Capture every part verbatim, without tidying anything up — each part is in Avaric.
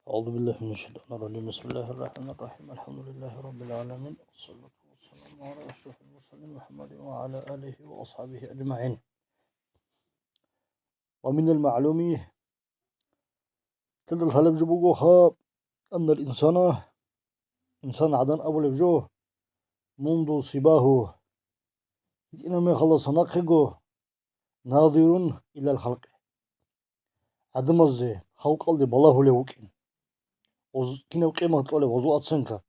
أعوذ بالله من الشيطان الرجيم. بسم الله الرحمن الرحيم. الحمد لله رب العالمين. والصلاة والسلام على أشرف المرسلين محمد وعلى آله وأصحابه أجمعين. ومن المعلوم, лъалеб жо бугоха, أن الإنسان, инсан гӀадан абулеб жо, منذ صباه, гьитӀинаб мехалдаса нахъего, ناظر إلى الخلق, гӀадамазде, халкъалде балагьулев вукӀин. Гъоз-, кинаб къимат кьолеб гъозул оценка.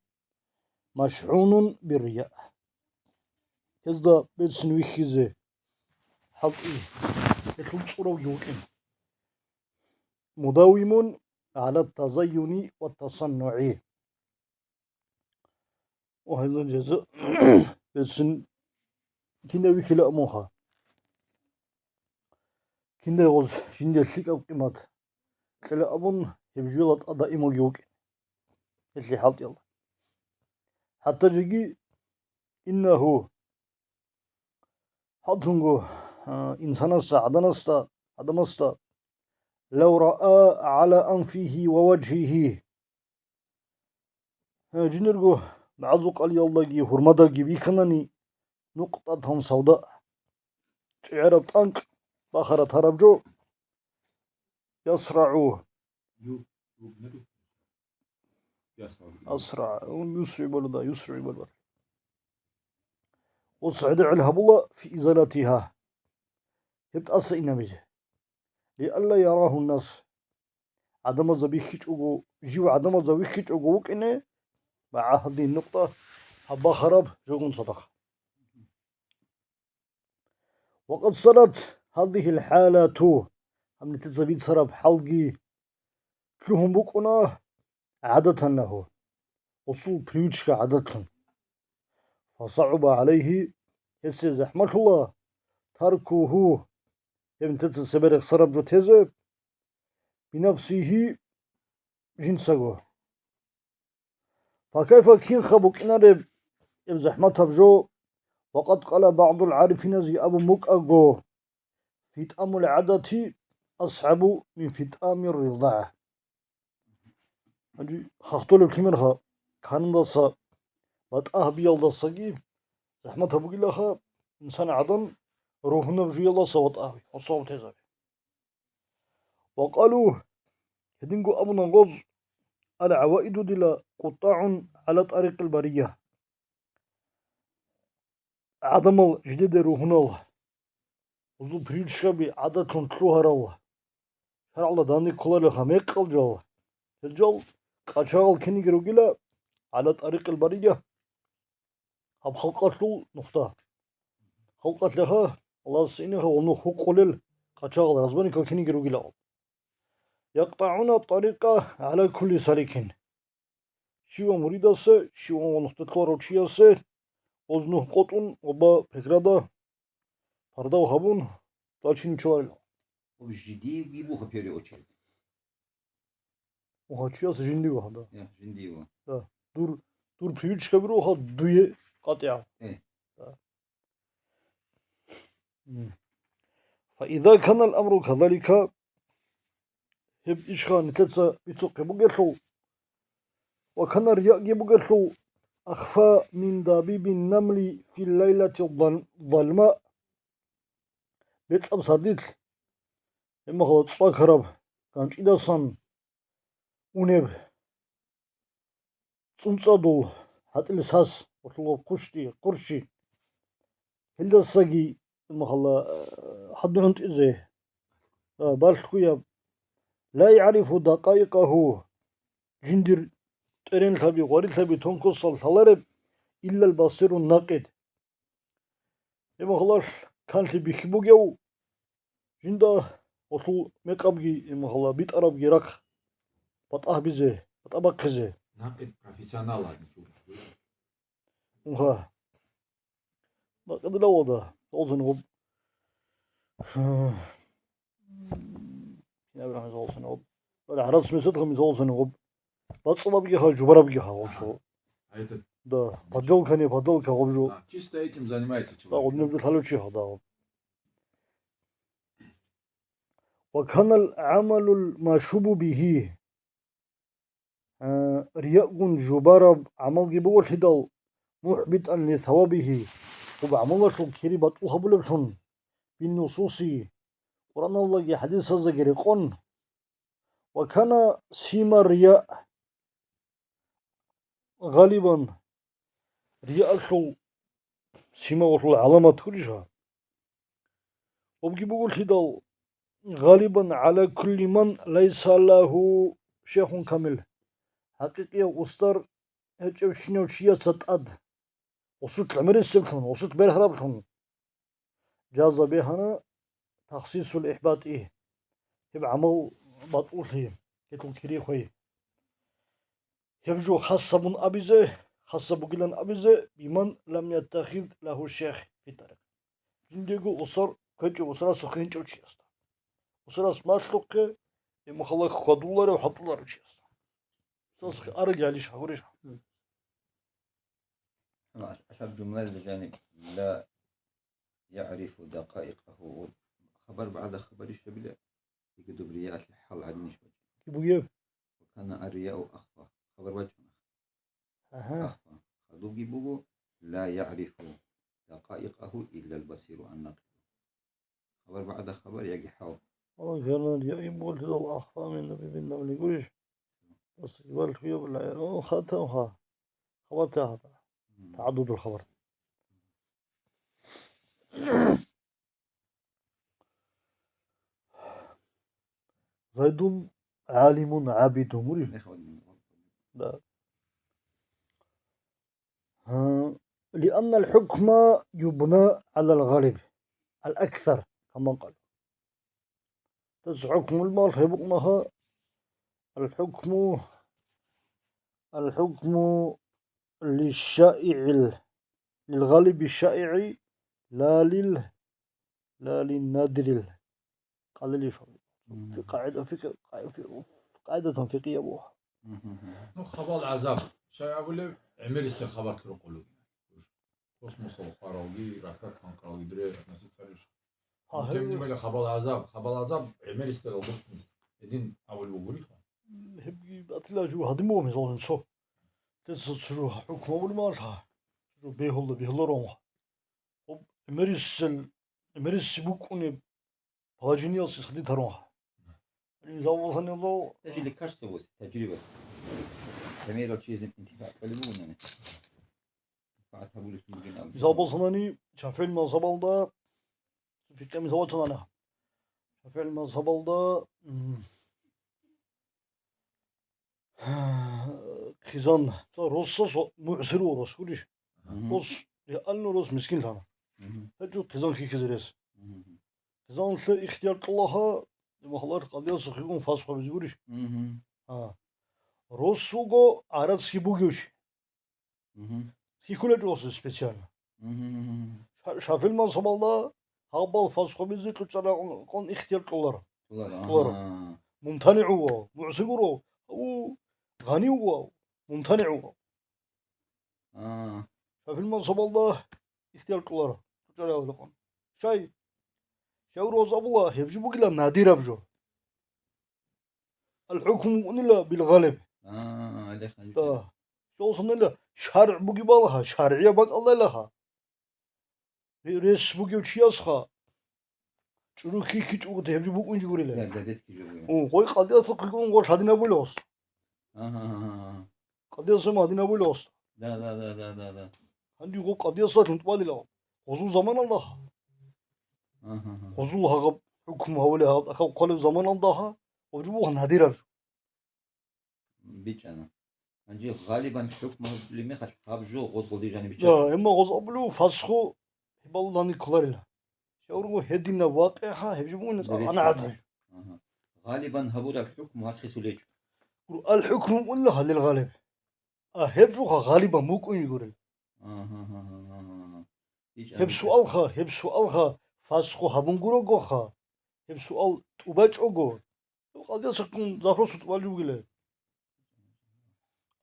مشحون بالرياء. Гьезда берцин вихьизе хӀалтӀи, гьелъул цӀуравги вукӀин. مداوم على التزين والتصنع. Ва гьезда жеза берцин кинда вихьила амунха. Кинда гъоз жинде лъикӀаб къимат кьела абун, гьеб жоялда тӀад даималги вукӀин. Гьелъие хӀалтӀиялда. ХӀатта жеги, إنه, хӀалтӀунго, а, инсанасда, гӀаданасда, гӀадамасда, لو رأى على أنفه ووجهه, гье, жинерго магӀазул къалиялдаги гьурмадаги бихьанани, نقطة سوداء, чӀегӀераб тӀанкӀ бахара тараб жо, يصرع. Ю-, ю-, не ду-, يصرع. أسرع, يسرع балда, يسرع балда. ГъоцӀи гӀедегӀел гьабула في إزالتها, гьеб тӀаса инабизе. لئلا يراه الناس, гӀадамазда бихьичӀого, жив гӀадамазда вихьичӀого вукӀине, مع هذه النقطة, гьаб бахараб жогун цадахъ. وقد صارت هذه الحالة, гьаб нилъеца бицараб хӀалги лъугьун букӀуна, عادة له, гъосул привычка, гӀадатлъун. فصعب عليه, гьесие захӀмалъула, تركه, гьеб нилъеца цебе рехсараб жо тезе, بنفسه, жинцаго. فكيف, кинха букӀинареб гьеб захӀматаб жо? وقد قال بعض العارفين, гьезги абун букӀаго, فطام العادة أصعب من فطام الرضاعة. Гьанже хахтолеб лъимерха, каналдаса батӀа гьабиялдасаги захӀматаб бугилаха, инсан гӀадан ругьунаб жуялдаса ватӀа гьаби, гъосда тезаби. وقالوا, гьединго абуна гъоз, العوائد, дила, قطاع على طريق البرية. ГӀадамал жидеде ругьунал, гъозул привычкаби гӀадатлъун лъугьарал, шаргӀалда данде кколарелха мекъал жал, гьел жал къачагъал киниги ругила, على طريق البرية, гьаб халкъалъул нухда. Халкъалъеха, Аллагьас инеха ва нух гьукъулел къачагъал, разбойникал киниги ругила. يقطعون الطريق على كل سالك. Щиван муридасе, щиван ва нухда кколарав чиясе, гъоз нух къотӀун ва ба преграда, пардав гьабун, тӀад чи нучаларила. Об жидеевги буха в первую очередь. Уха, чияс жиндиго, да. Я, жиндиго. Да. Дур, дур привычка бируха дуе къатӀигӀав. Э. Да. М. فإذا كان الأمر كذلك, гьеб ишха нилъеца бицухъе бугелъул, وكان الرياء бугелъул, أخفى من دبيب النمل في الليلة الظل-, الظلماء, бецӀаб сардилъ, гьеб мехалъ цӀвакараб ганчӀидасан унеб цӀунцӀадул гьатӀилес гьас, гъолъул хъущтӀи, хъурщи. Гьелдасаги, махала, э, хӀадугӀунтӀизе, э, балъгояб. لا يعرف دقائقه, жиндир тӀеренлъаби, гъварилъаби тонкосал лъалареб, إلا البصير الناقد. Гьеб мехалъ канлъи бихьи бугев, жинда гъолъул мекъабги, гьеб мехалъ битӀарабги рахъ батӀа гьабизе, батӀа бахъизе. Накъид профессионал гьадин чӀула. Уха. Накъидилавалда, гъолзани гъоб. Кинаб рахӀмат гъолзани гъоб. Гьарас меседха мисалзани гъоб. БацӀцӀадабги ха, жубарабги ха гъолчо. А этот. Да, подделка не подделка гъоб жо. А, чисто этим занимается человек. Да, гъоб неб жо лъалев чи ха, да. وكان العمل المشوب به. риягун жубараб гӀамалги буголъидал, мухӀбитӀан ли савабигьи, гьеб гӀамалалъул кири батӀул гьабулеблъун, биннусуси, Къуръаналдаги хӀадисаздаги рекъон, ва кана сима рияъ, гъалибан, риялъул симавалъул гӀаламат гурищ гьа? Гьебги буголъидал, гъалибан гӀала кулли ман лайса лагьу шейхун камил, хӀакъикъияв устар гьечӀебщинав чиясда тӀад, гъусулъ гӀемерисеблъун, гъусулъ бергьараблъун. Жаза бегьана тахсисул ихӀбатӀи, гьеб гӀамал батӀулъи, гьелъул кири хвей. Гьеб жо хас гьабун абизе, хас гьабугилан абизе, биман лам яттахид лагьу шейх фи тарикъ. Жиндего усар кквечӀев, усарасухъе гьинчӀев чиясда. Усарас малъухъе, гьеб мухалат хьвадуларев, хӀатӀуларев чиясда. Усарасухъе араги гьалищ гьагурищ? Гьанна гьаб жумлаялда жаниб ла ягӀрифу дакъаикъагьу, хабар багӀда хабарищ гьабила, диги доб риялъе хӀал гьадинищ бачӀана? Киб бугеб? Ва кана ар-рияу ахфа. Хабар бачӀана. Агьа. Ахфа. Хадубги буго, ла ягӀрифу дакъаикъагьу иллал басиру ан-накъибу. Хабар багӀда хабар яги хӀал. Ва кана ар-рияу ахфа мин дабибин намли гурищ? Бас гьебал хуяб ла я-, о, хатав ха. Хабар тагьада. Мгм. ТагӀаддудул хабар. Зайдун гӀалимун гӀабидун гури? Да. А, лианна аль-хӀукма юбна гӀалал гъалиб, аль-аксар, кама къал. Дас хӀукмул мал гьеб букӀунаха, аль-хӀукму, аль-хӀукму лишшаигӀил, лилгъалиби шаигӀи, ла лил, ла линнадирил къалилишал. Мгм. Фи-, къагӀида-, фикр-, къа-, фи-, къагӀидатун фикъия буго. Мгм. Ну, хабал гӀазаб, щай абулеб, гӀемерисел хабар рукъулев. Космосалъ хваралги, ракеталъ хваралги дуре относиться гьарищ? Гьа, гьеб- Тем не менее, хабал гӀазаб, хабал гӀазаб гӀемерисдал гъуркьун гьедин абулеб бугуриха. Гьебги батила жо гьадин буго, мисал, жинцо. Тесса цо жо хӀукму абулеб малъа, цо жо бегьула, бегьуларонха. Гьеб гӀемерисел, гӀемериси букӀунеб положениялъе хадитарунха. Гьанив забулсанилал. Даже лекарство вот, таджриба. Гьемерал чиясдин интифагӀ кьолеб бугони. Мисал босанани, ШафигӀил мазгьабалда, фикъгьи мисал босанани, ШафигӀил мазгьабалда, м, хъизан, росас мугӀсир вуго, рос гурищ? Мгм. Рос, реально рос мискинлъана. Мгм. ГьечӀо хъизан хьихьизе рес. Мгм. Хъизанлъе ихтияр кьолаха, гьалар къадиясухъе ун фасхӀ гьабизе гурищ? Мгм. А. Рос вуго гӀарацги бугев чи. Мгм. Хьихьулел росулъ специально. Мгм. Ша-, ШафигӀил мазгьабалда гьабал фасхӀ гьабизе кьучӀараб кьун ихтияр кьолар. Кьолар, кьолар. Ага. МумтанигӀ вуго, мугӀсир вуго, у, гъани вуго, мумтанигӀ вуго. А. ШафигӀил мазгьабалда ихтияр кьолар кьучӀараб кьун. Щай? Щай гьеб рос абула, гьеб жо бугила надираб жо. Аль-хӀукму унила билгъалиб. А, гьале ханжи. Да. Щолсанила шаргӀ бугебалаха, шаргӀияб бакӀалдайилаха. Ре-, рес бугев чиясха чӀуру хьихьичӀого гьеб жо букӀунчи гурила. Да, да, детки жо бугев. О, гъой къадиясухъе ун гъо лъадинабула гъос. Ага, ага, ага. Къадиясухъе гьадинабула гъос. Да, да, да, да, да, да. Гьанже гъо къадиясалъ унтӀбалила. Гъозул заманалда. Ага, ага. Гъозул гьагъаб хӀукму гьавулев гьаб, ахал хъвалев заманалда гьа, гъо жо бугьан гьадираб жо. БичӀчӀана. Гьанже гъалибан хӀукму гьабулеб мехалъ гьаб жо гъоз гъоди жаниб биччачӀо. Да, амма гъоз абулев фасху гьебал лани кколарила. Щай гурелъул гьединаб вакъигӀа гьеб жо бугин анагӀат гьаб жо. Ага. Гъалибан гьабураб хӀукму гьахъисулечӀо. Гур, аль-хӀукму унила гьалил гъалиб. А гьеб жуха гъалибан букӀун йигурел. Ага, ага, ага, ага. Гьеб суалха, гьеб суалха фасху гьабун гурогоха. Гьеб суал тӀубачӀого. Къадиясаккун запрос тӀубал жугила.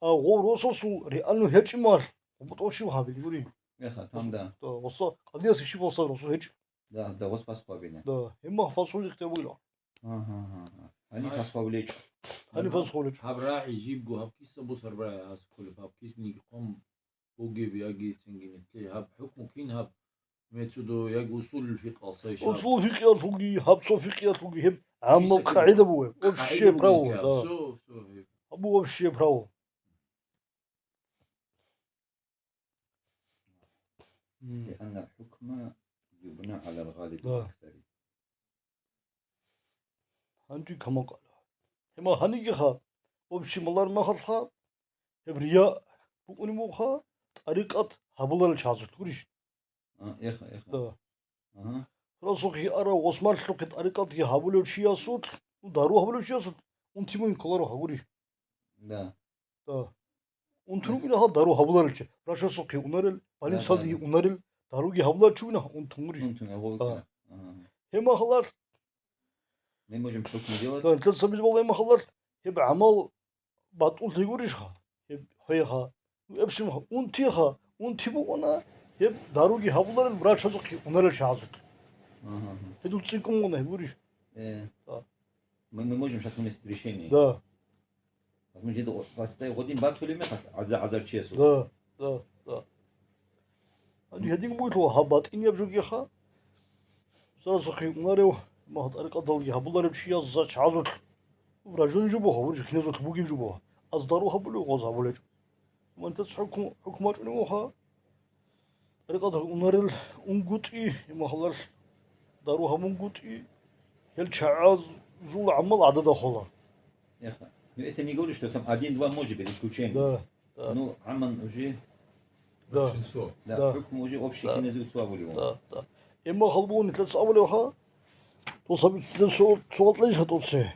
А гъов росасул реально гьечӀимал, гъубутӀов щив гьабили гури? Меха, тамда. Да, гъоса, къадияс щив гъоса росу гьечӀ. Да, да, гъос фасху гьабина. Да, гьеб мах фасху ихтияр бугила. Гьа, гьа, гьа, гьа. Гьаниб Гьа. Гьас хъваличӀ. Гьаниб Гьа. Гьас хъваличӀ. Гьаб рагӀи жибго гьаб киса бусарбарай гьас кколеб, гьаб кис миги къом бугеб яги цинги нилъее гьаб хӀукму кин гьаб? Мецудо яги усулул фикъал сайщал? Усулул фикъиялъулги, гьаб цо фикъиялъулги гьеб гӀаммал киса кин къагӀида бугеб. Вообще къагӀида бугеб правило, кин гьаб. Да. Цо, цо гьеб. Гьаб вообще правило. Мгм. لأن الحكم يبنى على الغالب Да. الأكثر. Гьанже каман къала. Гьема гьанигиха, общий малар махалъха, гьеб рия букӀунеб бугоха, тӀарикъат гьабуларел чагӀазулъ гурищ? А, эха, эха. Да. Ага. Расухъе арав, гъосмалъухъе тӀарикъатги гьабулев чиясулъ, ну, дару гьабулев чиясулъ, унти мугин кколаро гьагурищ? Да. Да. Унтун Мгм. вугин гьал дару гьабуларел чи. Врачасухъе унарел, Да, больницаде да, да. унарел, даруги гьабуларел чи вугин унтун гурищ? Унтун гьабуларел Да. чи. Ага. Гьеб махалъ Мы можем только делать. Да, нилъеца бижбала гьеб махалъ, гьеб гӀамал батӀулъи гурищха? Гьеб хвейха. Эбсимха, унтиха, унти букӀуна, гьеб даруги гьабуларел врачазухъе унарел чагӀазухъе. Ага, ага. Гьедул цӀикӀкӀун бугуна гьеб гурищ? Э. Да. Мы, мы можем сейчас вынести решение. Да. Возможно, жеда гъосда гъодин батулеб мехалъ, гӀаза-, гӀазарчиясул. Да, да, да. Гьанже гьедин бугелъул гьаб батӀинияб жогиха, сарасухъе унарев, магьу тӀарикъаталги гьабуларев чияс за чагӀазулъ, врачун жо бугьа, вуж киназулъ бугеб жо бугьа, аз дару гьабулев, гъоз гьабулечӀо. Мунтаз хӀукму-, хӀукму бачӀунеб бугьа, тӀарикъаталги унарел унгутӀи, гьеб махалъ дару гьабунгутӀи, гьел чагӀазул гӀамал гӀадада хола. Эхо. Ну, это не говорит, что там один-два может быть исключение. Да, да. Ну, гӀамман уже Да. Большинство. Да, Да. хӀукму уже общий Да. киназив цо абулев. Да, да. Эмма халбугъуни тӀаса абулевха, то сабитилан со-, суал кьейха тӀоце.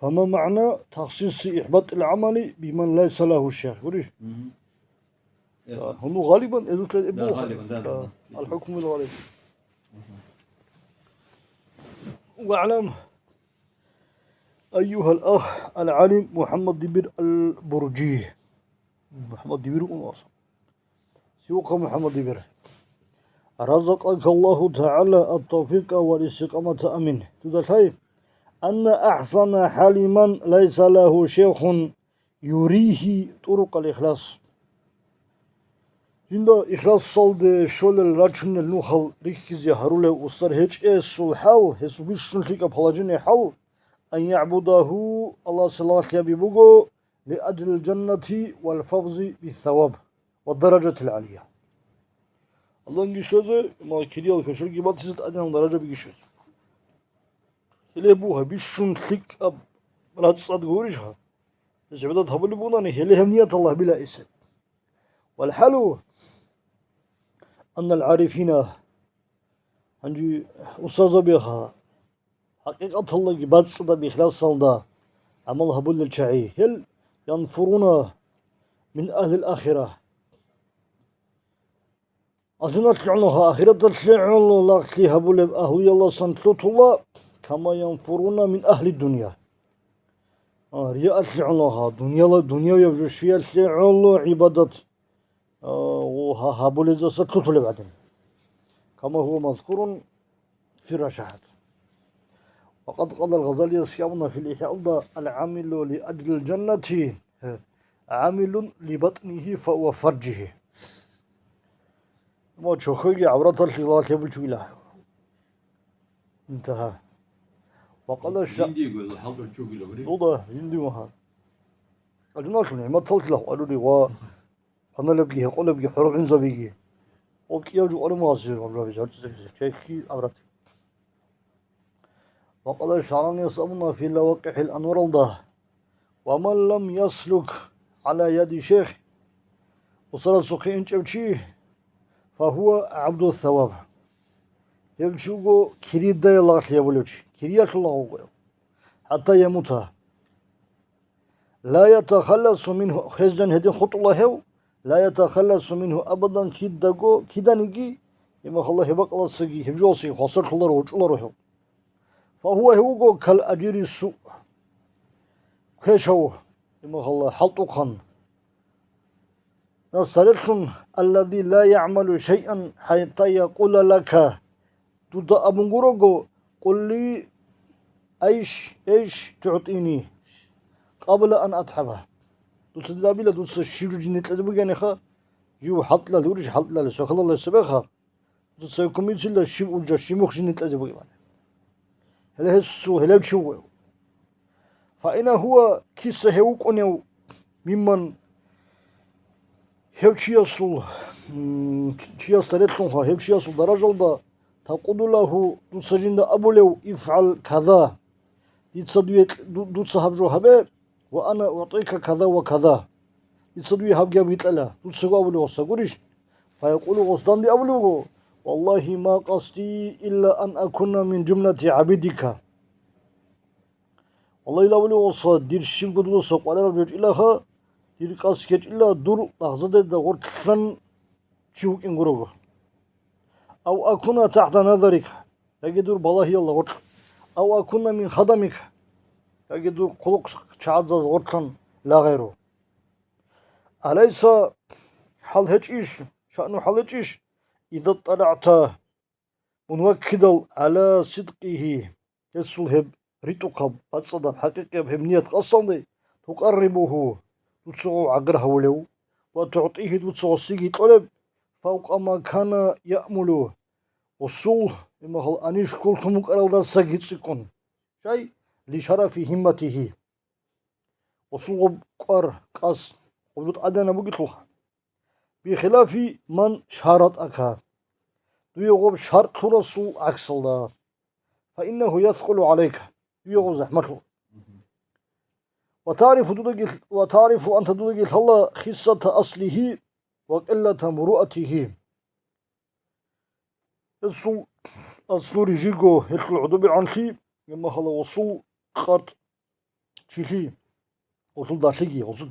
فما معنى تخصيص إحباط العمل بمن ليس له شيخ؟ Гурищ? Мгм. Эхо. Да, гьуну гъалибан, эзутлъе Да, эбуха. гъалибан, да, да, Да. да. الحكم بالغالب. Мгм. واعلم أيها الأخ العالم محمد دبير البرجي. МухӀаммад Дибир ун аса. Сивухъа МухӀаммад Дибир. رزقك الله تعالى التوفيق والاستقامة, амин. Дуда лъай, أن أحسن حال من ليس له شيخ يريه طرق الإخلاص. Жинда ихласалде щолел рачунел нухал рихьизе гьарулев устар гьечӀесул хӀал, гьесул бищун лъикӀаб положение хӀал, أن يعبده, Аллагьасе лагълъи гьаби буго, لأجل الجنة والفوز بالثواب والدرجة العالية. Аллагьги щвезе, ма кириял кашурги батизе, тӀадегӀан даражабиги щвезе. Гьеле бугьа, бищун лъикӀаб рацӀцӀад гурищха? Гьес гӀибадат гьабулеб бунани, гьеле гьеб нияталла гьабила эсе. والحال أن العارفين, гьанже устарзабиха, хӀакъикъаталдаги бацӀцӀадаб ихласалда гӀамал гьабулел чагӀи, гьел ينفرون من أهل الآخرة. Алжаналъе гӀоло, ахираталъе гӀоло лагълъи гьабулеб агьлуялдасан лъутула, كما ينفرون من أهل الدنيا. А, риялъе гӀоло, гьа, дунияла, дуниявияб жо щиялъе гӀоло гӀибадат, а, гьа-, гьабулезаса лъутулеб гӀадин. كما هو مذكور في الرشاحات. وقد قال الغزالي, яс абуна في الإحياء, العامل لأجل الجنة, гье, عامل لبطنه فهو فرجه. Ма чохьоги гӀавраталъе лагълъи гьабулев чи вугила. Интагьа. وقال الشا- Жиндиего хӀалтӀулев чи вугила, гури? Ну да, жиндиего гьа. Алжаналъул нигӀматалъила гьарулев ва Хваналебги, гьекъолебги, хӀурулгӀинзабиги. Об кӀияв жо къваригӀун вазе, гьаб жо гьабизе, гьорцӀизабизе, чехьи аврат. Ва къала ШагӀранияс абуна фи Лавакъихьил анваралда: «Ва ман лам яслук гӀала яди шейх», устарасухъе инчӀев чи, «фа гьува гӀабду саваб». Гьев чи вуго кирида лагълъи гьабулев чи, кириялъул лагъ вуго гьев. ХӀатта ямута. Ла ятахалласу мингьу, хвезегӀан гьедин хутӀула гьев, ла ятахалласу мингьу абадан, кидаго, киданиги, имахалла, гьеб бакӀалдасаги, гьеб жоялдасаги хвасарлъуларо, гьоркьуларо гьев. Фа гьува, гьев вуго кал ажири суъ, квешав, имахалла, хӀалтӀухъан. Нас царелъун, аллази ла ягӀмалу шайъан хӀатта якъула лака, дуда абун гурого, къулли, айш, айш тугӀтӀини къабла ан атӀгӀама. Дуца дида абила, дуца щиб жо жинде кьезе бугениха, жив хӀалтӀилал гурищ, хӀалтӀилалес, сахалалес цебеха, дуца цеве кумек гьабила, щиб уржа, щиб мухь жинде кьезе бугебали. Гьеле гьесул гьелев чи вугев. Фаина гьува, киса гьев вукӀунев, мимман, гьев чиясул, м, чиясда релълъунха, гьев чиясул даражалда, такъулу лагьу, дуца жинда абулев, ифгӀал каза, дица дуе кь-, ду-, дуца гьаб жо гьабе, ва ана угӀтӀика каза ва каза, дица дуе гьабги-гьабги кьела, дуцаго абулев гъоса гурищ? Фаякъулу, гъос данде абулев вуго, валлагьи, ма къасди илла ан акуна мин жумлати гӀабидика. Валлагьи, абулев гъоса, дир щибго дудаса къваригӀараб жо чӀилаха, дир къасд ккечӀила дур лагъзадерда гъорлъан чи вукӀин гурого. Ав акуна тахӀта назарик, яги дур балагьиялда гъорлъ, ав акуна мин хадамик, яги дур хъулухъчагӀазда гъорлъан лагъеру. Алайса, хӀал гьечӀищ, шаъну хӀал гьечӀищ, иза тӀалагӀта, мун ваккидал, гӀала сидкъигьи, гьесул гьеб ритӀухъаб, бацӀцӀадаб, хӀакъикъияб гьеб ният къасдалде, тукъаррибугьу, дуцаго гӀагар гьавулев, ва тугӀтӀигьи, дуцаго сиги кьолеб, фавкъа ма кана яъмулу, гъосул, имахал, аниш хьул тун букӀаралдасаги цӀикӀкӀун. Щай? Лишарафи гьимматигьи. Гъосул гъоб кӀвар, къасд, гъоб жо тӀадегӀанаб бугелъулха. Бихилафи ман шаратӀака. Дуе гъоб шарт лъурасул гӀаксалда. Фаиннагьу яскъулу гӀалайка. Дуе гъоб захӀмалъула. Ва тарифу дудаги, ва тарифу анта дудаги лъала хиссата аслигьи ва къиллата муруатигьи. Гьесул аслу рижиго гьелъул гӀодобегӀанлъи, имахала гъосул къартӀ чилъи, гъосул далъиги, гъосул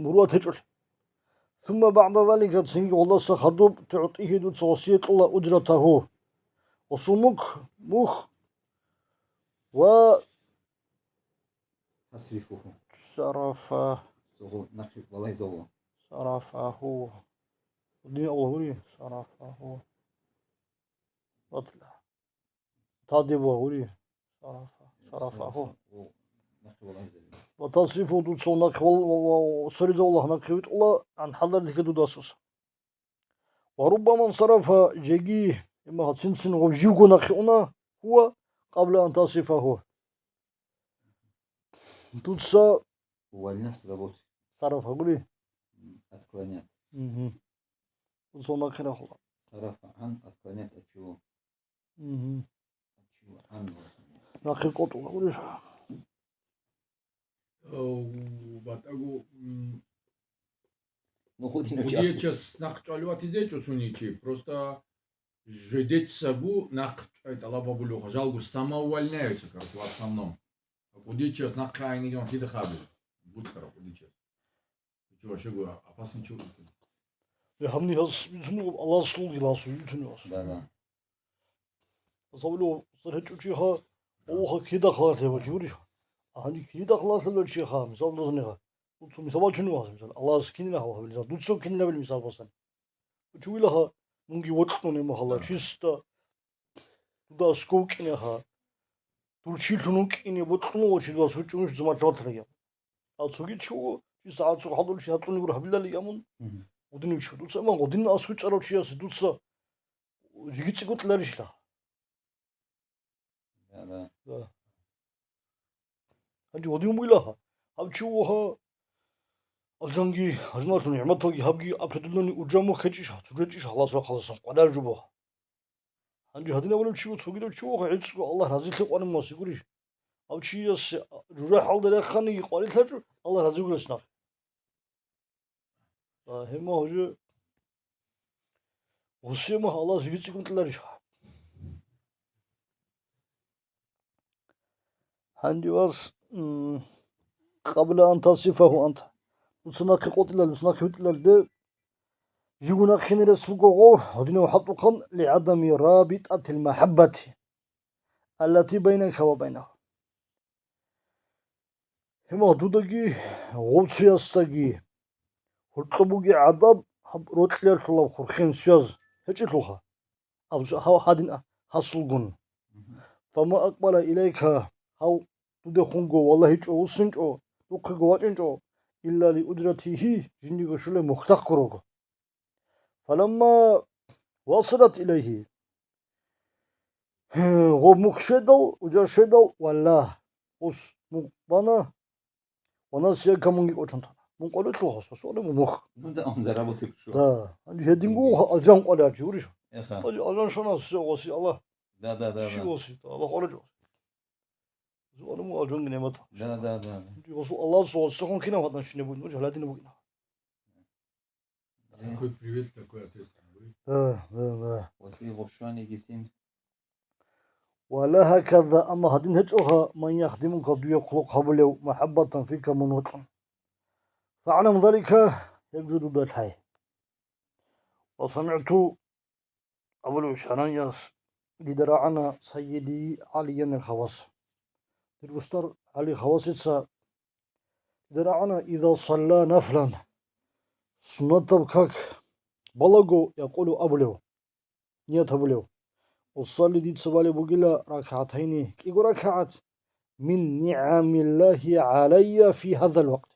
муруат гьечӀолъи. Сумма багӀда залика, цинги гъолдаса хадуб, тугӀтӀигьи, дуца гъосие кьола уджратагьу, гъосул мухь, мухь ва Тасрифуху. Сарафа. Цо гъо нахъе валагьизавула. Сарафаху. Дин Аллагь гури, сарафаху. Ватла. Тадиб ва гури. Сарафа. Сарафаху. О, нахъе валагьизавула. Ва тасрифу, дуца нахъе вал-, ва, ва, соризавула нахъе витӀула, ан хӀалар дике дудасус. Ва руббама сарафа, жеги, имма цин-цин гъов живго нахъе уна, гьува, къабла ан тасрифаху. Дуца Увольнять с работы. Сарафа гури? М, отклонять. Мгм. Дуца нахъе рахула. Сарафа ан, отклонять от чего? Мгм. От чего? Ан. Нахъе къотӀула гурищ? Э, батӀаго, м, Ну, худинав чи аслу. Кудиячас нахъ чӀвали ватизечӀо цуничи. Просто жидецаго нахъ чӀвай тӀалаб гьабулев, жалго сама увольняются, короче, в основном. Кудиячас нахъ айниги кида хабил. Бутлара кудиячас. Чувашего опасный чувак. Я гьабни гьас бицунев, Аллагьасулги ласу бицунев ас. Да, да. Асавлу сархӀечӀучи гьа, овха кида халалъе вачи гурищ. Гьанже кида халалъе вачи гьа, мисал дозни гьа. Дуцу мисал бачунев ас, мисал. Аллагьас кинила гьав гьабилза, дуцу кинила бил мисал басан. Учуила гьа, мунги вокьуне махала, Да. Чисто. Дуда асков кӀине гьа. Дур чилъун вукӀине бокьун вачи дуда сучӀунищ зумалъ ватарая. А цоги чи вуго, чи сагӀат цо хӀадур чи гьатӀуни гур гьабилали амун. Мгм. Гъудинив чи. Дуца ма гъудин аскучӀарав чиясе дуца жиги цӀикӀкӀутӀларищ ла? Да, да. Да. Гьанже гъудин вуйла гьа. Гьав чи вуго гьа. Алжанги, гьажналъун нигӀматалги гьабги, определённый уржаму хечӀищ, цо гьечӀищ, халас ва халасан къварар жубо. Гьанже гьадин абулев чи вуго, цогидав чи вуго, гӀицӀго Аллагь разилъи къварин васи гурищ. Гьав чиясе жужахӀалда реханиги къварилъачӀо, Аллагь разивгурас нахъ. А, гьема гьужу гъусема Аллагь жиги цӀикӀкӀун кьеларищ. Гьанже вас, м, къабла ан тасифаху анта. Дуца нахъе къотӀилал, дуца нахъе витӀилалде, живго нахъе рес бугого, гьадинав хӀалтӀухъан, лигӀадами рабитӀатил махӀаббати, аллати байнака ва байнагьу. Гьемал дудаги, гъовциясдаги, гьоркьоб бугеб гӀадаб, гьаб рокьиялъулаб хурхен связь гьечӀелъулха. Аб-, гьав гьадин а-, гьасулгун. Фама акбала илайка, гьав дудехунго валагьичӀо, вуссинчӀо, духъего вачӀинчӀо, илла ли уджратихи, жиндиго щулеб мухьдахъ гурого. Фаламма васалат илайгьи, гъоб мухь щведал, уджа щведал, валла, ус мухь бана, ва насия камунги кӀочон тана. Мун къолетлъул хасас, оне мун мухь. Ну да, он заработал, что? Да. Гьединго алжан къолячи, уриш? Эха. Алжан шона все, оси Аллагь. Да, да, да, да. Ши оси, Аллагь къолечӀо. Зугьалиму алжунги немат. Да, да, да, да. Расул Аллагьасул васихъун кинав гьадин шине бугин, гьадин бугин. Какой привет, такой ответ. Да, да, да. Васил гъобшваниги син. Ва ла гьаказа, амма гьадин гьечӀоха, ман яхдимука дуе хъулухъ гьабулев, махӀаббатан фика мун вокьун. ФагӀлам залика, гьеб жо дуда лъай. Ва самигӀту абулев шагьарияс, дида рагӀана Сайиди ГӀалиянил хавас. Дир устар ГӀали хавасица дида рагӀана, иза салла нафлан, суннатаб как балаго, якъулу абулев, ният гьабулев, усалли дица балеб бугила ракагӀатайни, кӀиго ракагӀат, мин нигӀамиллагьи гӀалайя фи гьазал вакт.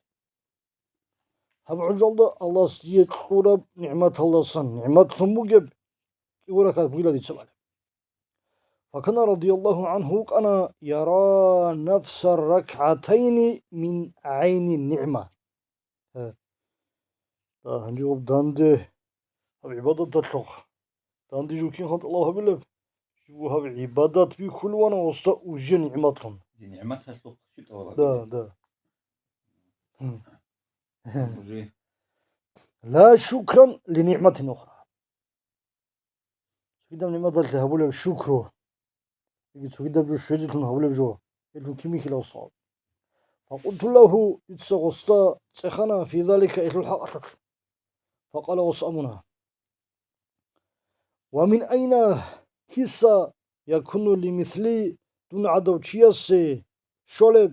Гьаб гӀужалда Аллагьас дие кьураб нигӀматалдасан нигӀматлъун бугеб кӀиго ракагӀат бугила дица балеб. Факана радияллагьу гӀангьу вукӀана яра нафса ракгӀатайни мин гӀайни нигӀма. Гье. Да, гьанже гьаб данде гьаб гӀибадаталъухъ. Данде жив кинха тӀалаб гьабилеб? Жив гьаб гӀибадат бихьулевана, уста, уже нигӀматлъун. НигӀматалъухъ щиб тӀалаб гьабилеб? Да, да. Гьм. Уже. Ла шукран ли нигӀматин ухра. Цогидаб нигӀматалъе гьабулеб шукру. Яги цогидаб жо щвезелъун гьабулеб жо. Гьелъул кимихьилав суал. Факъулту лагьу, дица гъосда цӀехана фи залика, гьелъул хӀакъалъулъ. Факъала, гъос абуна: «Ва мин айна, киса, якуну ли мисли, дун гӀадав чиясе щолеб,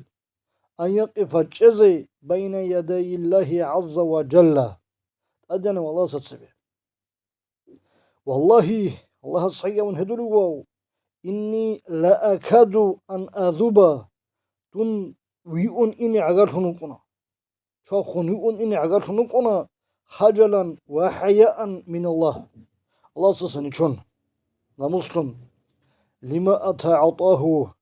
ан якъифа, чӀезе, байна ядайиллагьи гӀазза ва жалла, ТӀадегӀанав Аллагьасда цебе? Валлагьи, Аллагьас гӀайиб гьедулев вав, инни ла акаду ан азуба, дун виун ине гӀагарлъун вукӀуна. Чвахун виун ине гӀагарлъун вукӀуна, хажалан ва хӀаяан миналлагь, Аллагьасдасан ичӀун, намуслъун, лима атагӀатагьу,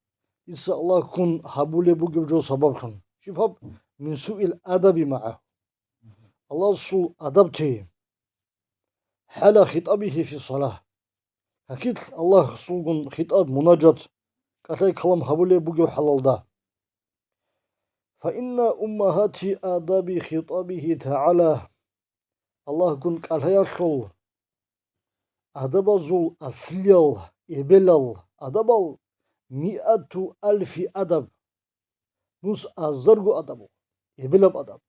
дица Аллагьгун гьабулеб бугеб жо сабаблъун». Щиб гьаб? Мин суил адаби магӀагьу. Аллагьасул адаб тей. ХӀала хитӀабихьи фи салагь. Какилъ Аллагьасулгун хитӀаб, мунажат, кӀалъай-калам гьабулеб бугеб хӀалалда. Фа инна уммагьати адаби хитӀабихьи тагӀала. Аллагьгун кӀалъаялъул адабазул аслиял, эбелал адабал миату алфи адаб. Нус азарго адаб, эбелаб адаб.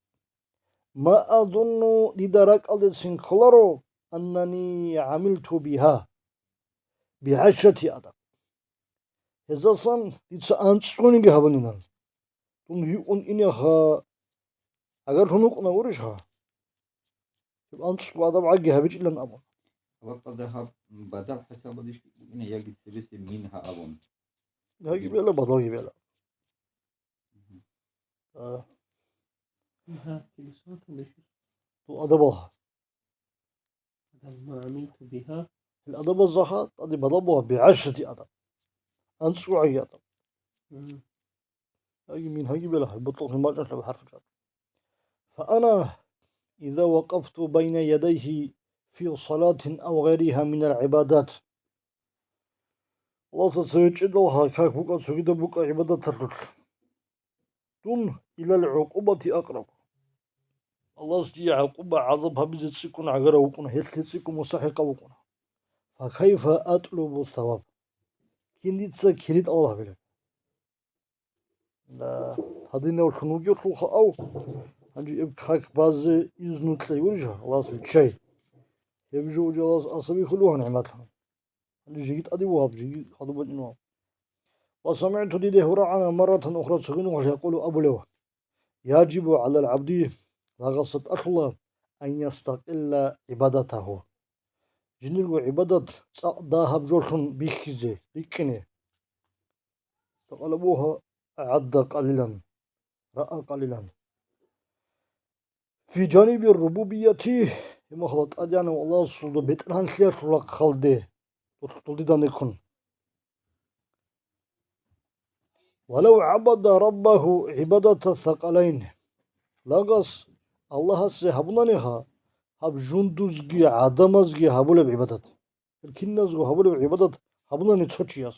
Ма азунну, дида ракӀалдецин кколаро, аннани гӀамилту бигьа, бигӀашрати адаб. Гьезасан дица анцӀцӀуниги гьабунилан. Дун виун инеха, гӀагарлъун вукӀуна урищха? Гьеб анцӀго адаб гӀаги гьабичӀилан абун. Вакъада гьаб бадал хӀисабалищ букӀина яги цебесе мингьа абун? Гьаги бела, бадалги бела. Мгм. А. Мингьа, килисун тамаши. Ду адабал. Адаб ма амилту бигьа. Ил адабазаха тӀаде бадал бугьа бигӀашрати адаб. АнцӀго гӀаги адаб. Мгм. Гьаги мингьаги бела, гьеб ботлъухъе мачӀалъа хӀарф чӀван. Фа ана иза вакъафту байна ядайгьи фи салатин ав гъайригьа минал гӀибадат. Аллагьасда цеве чӀедал гьа как букӀа, цогидаб букӀа гӀибадаталъулъ. Дун илал гӀукъубати акъраб. Аллагьас дие гӀакъуба, гӀазаб гьабизе цӀикӀкӀун гӀагарав вукӀуна, гьелъие цӀикӀкӀун мустахӀикъав вукӀуна. Факайфа атлубу саваб? Кин дица кири тӀалаб гьабилеб? Да, гьадинавлъун вугевлъулха ав, гьанже эб как базе изну кьей уржа, Аллагьас виччай. Гьеб жо уже Аллагьас асаби хьулугьан нигӀматлъун. Гьанже жеги тӀаде вугьаб, жеги хадуб бачӀин вугьаб. Ва самигӀту, диде гьурагӀана, марратан ухра, цогидал якъулу, абулев: «Яжибу гӀалал гӀабди, лагъасда тӀалъула, ан ястакъилла гӀибадатагьу». Жиндирго гӀибадат цӀакъ дагьаб жолъун бихьизе, рикӀкӀине. Стакъала бугьа, гӀадда къалилан, раа къалилан. Фи жаниби рубубияти, гьеб мехалда ТӀадегӀанав Аллагьасул бетӀергьанлъиялъул рахъалде, дулъ-, дулдидане ккун. Валав гӀабада раббагьу гӀибадата сакъалайн. Лагъас Аллагьасе гьабунаниха гьаб жундузги гӀадамазги гьабулеб гӀибадат. Гьел киназго гьабулеб гӀибадат гьабунани цо чияс.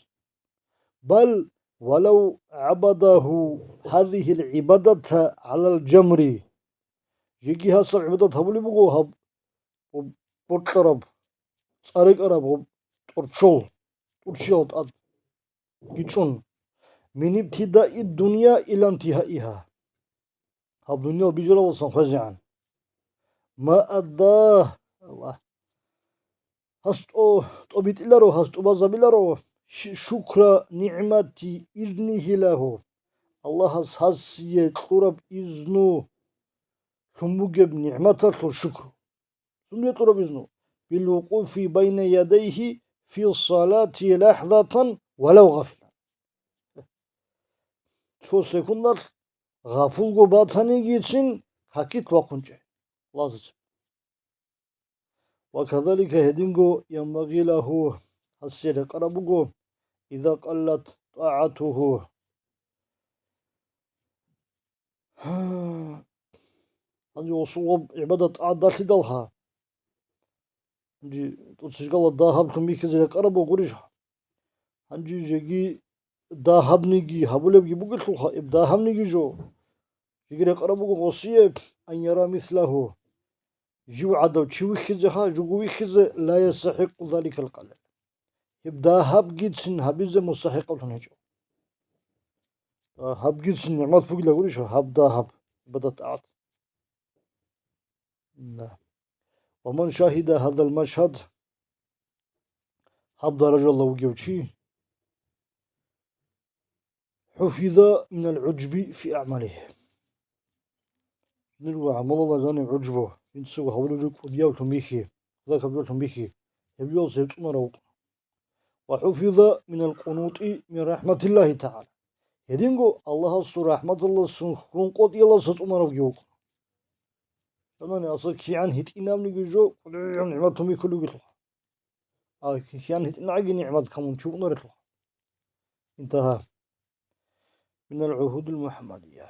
Бал валав гӀабадагьу гьазигьил гӀибадата гӀалал жамри. Жеги гьасаб гӀибадат гьабулеб буго гьаб бокьараб, цӀа рекӀараб гьаб тӀорчол, тӀурччиял тӀад гичӀун. Мин ибтидаи дунья ила интигьаиха. Гьаб дуниял бижаралдасан хвезегӀан. Ма адда, Аллагь. Гьас тӀо-, тӀобитӀиларо, гьас тӀубазабиларо, щ-, шукра нигӀмати изнигьилагьу. Аллагьас гьасие кьураб изну, лъун бугеб нигӀматалъул шукру. Сунде кьураб изну? Билвукъуфи байна ядайхи фи салати лахзатан валав гъафилан. Цо секундалъ гъафулго батанигицин какилъ вахъунчӀей лазица. Ва казалика гьединго янбагъи лагьу, гьасие рекъараб буго, иза къаллат тӀагӀатугьу. Гьанже гъосул гъоб гӀибадат тӀагӀат далъидалха, гьанже тӀоцебесеб дагьаблъун бихьизе рекъараб бугурищ? Гьанже жеги дагьабниги гьабулебги бугелъулха, иб дагьабниги жо. Жеги рекъараб буго гъосие, ан яра мислагьу. Жив гӀадав чи вихьизеха, жуго вихьизе, ла ястахӀикъу заликал къалил. Гьеб дагьабгицин гьабизе мустахӀикъаблъун гьечӀо. А, гьабгицин нигӀмат бугила гурищ, гьаб дагьаб, гӀибадат тӀагӀат. Да. Ва ман шагьида гьазал машгьад, гьаб даражалда вугев чи, хӀуфиза минал гӀужби фи аъмалихи. Жиндирго гӀамалалда жанив гӀужбу, жинцаго гьабулеб жо кӀудияблъун бихьи, хӀалакаб жолъун бихьи, гьеб жоялдаса гьев цӀунарав вукӀана. Ва хӀуфиза минал къунути мин рахӀматиллагьи тагӀала. Гьединго Аллагьасул рахӀматалдасан хьун къотӀиялдаса цӀунаравги вукӀана. Жанани асда кигӀан гьитӀинабниги жо кӀудияб нигӀматун бихьулев вугелъулха. А кигӀан гьитӀинагӀаги нигӀмат камун чи вукӀунарелъулха. Интагьа. Минал гӀугьудил МухӀаммадия.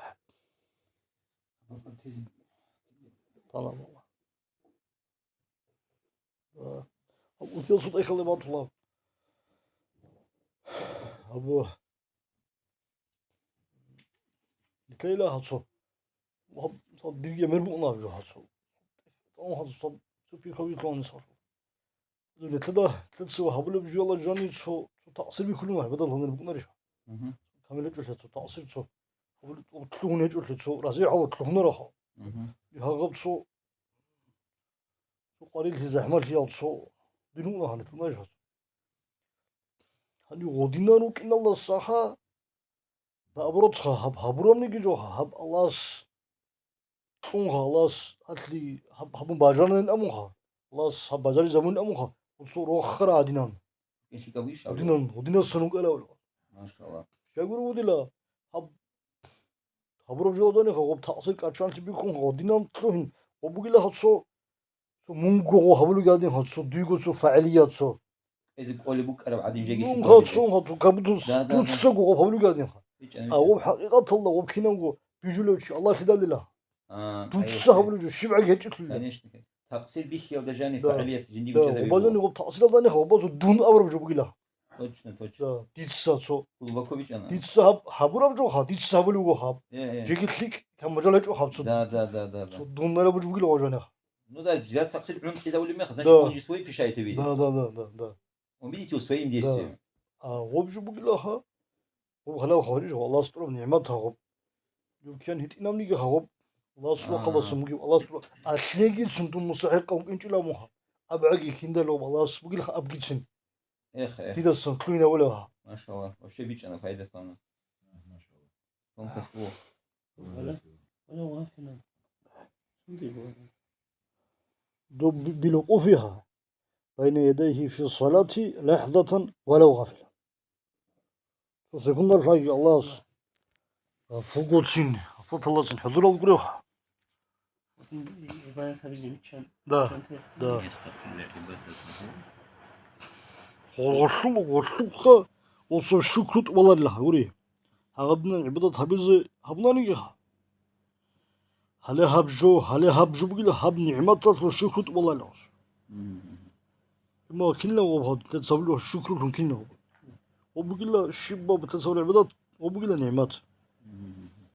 Тамам. Гьаб утиял сутӀа хьалеб батулаб. Гьаб нилъейила гьацо. Гьаб, гьаб дирги гӀемер букӀуна гьаб жо гьацо. Гьаб гьацо, гьаб цо пихавилъун гьанисалъур. Нилъеда, нилъеца гьабулеб жоялда жанив цо, цо такъсир бихьулин гьабадал гьанир букӀунарищ? Мгм. Камил гьечӀолъи цо такъсир цо. Гьабулеб лъугьун гьечӀолъи цо, разихӀал лъугьунарахъа. Мгм. Гьагъаб цо, цо къварилъи захӀмалъиял цо дин вуна гьанир букӀунарищ гьацо? Гьанив гъодинан рукӀиналдасаха, наоборот, гьаб гьабурамниги жоха, гьаб Аллагьас кьунха, Аллагьас гьалъи гьаб гьабун бажарнайин амунха, Аллагьас гьаб бажаризабунин амунха, гъуцо рохара гьадинан. Гьелъикаб иш гьаб? Гьадинан, гьадинасан вукӀала. Машалла. Щайгуро вудила, гьаб гьабураб жоладаниха, гъоб такъсир кӀачанлъи бихьунха, гьадинан лъугьин, гъоб бугила гьацо, цо мунго гъо гьабулуги гьадинха, цо дуйго цо фагӀилият цо. Эзи кӀолеб букӀараб гӀадин жеги мунго лъикӀаб гьацо, гьацо, кабудус, да, да, да, дуцаго гъоб гьабулуги гьадинха. БичӀана, а, бичӀана. Гъоб хӀакъикъаталда, гъоб кинабго бижулев чи Аллагьлъидалила. А, дуца гьабулев жо, щибгӀаги гьечӀелъулила. Конечно. Такъсир бихьиялда жаниб, да, фагӀилият жиндиго, да, чӀезабиги гъоб. Гъоб жаниб гъоб такъсиралданиха, гъоб базу дун абураб жо бугила. Точно, точно. Да, дица цо. Глубоко бичӀана. Дица гьаб-, гьабураб жо ха, дица гьабулев вуго гьаб. Э, э. Жеги лъикӀ, гьаб мажал гьечӀо гьаб цо. Да, да, да, да, да. Цо дун нараб жо бугила гъоб жаниб. Ну да, жар такъсир гӀунтӀизавулеб мехалъ, значит, да, он же свой прощает тебе. Да, да, да, да, да. Он видит его своим действием. Да. А гъоб жо бугила ха. Гъоб гьалав гьаврижа, Аллагьас тӀураб нигӀмат гьагъоб. Юкиян гьитӀинабниги гьагъоб. Аллагьас, а, рахъалдасан бугеб, Аллагьас тӀураб. Алъегицин дун мустахӀикъав кӀинчӀила муха. АбгӀаги киндалъуб Аллагьас бугилха абгицин. Эх, эх. Дидасан лъугьинавулев гьа. Машалла. Вообще бичӀана пайда тана. Тонкость бу. Вала, вала вафина. Доб би-, билукъуфиха. Байна ядайхи фи салати лахзатан валав гъафилан. Цо секундалъаги Аллагьас Фугоцин, футалацин хӀузурал гурев. Гьеб гӀибадат гьабизе виччан, да, виччанте. Да. Гъорлъул, гъорлъухъа, осо шукру тӀубаларила гьагури. Гьагъадинан гӀибадат гьабизе гьабунаниги. Гьале гьаб жо, гьале гьаб жо бугила, гьаб нигӀматалъул шукру тӀубаларила осо. Мгм. Има кинав гъоб гьадин, тецабулев шукрулъун кинав гъоб. Гъоб бугила щибаб тецабулев гӀибадат, гъоб бугила нигӀмат. Мгм.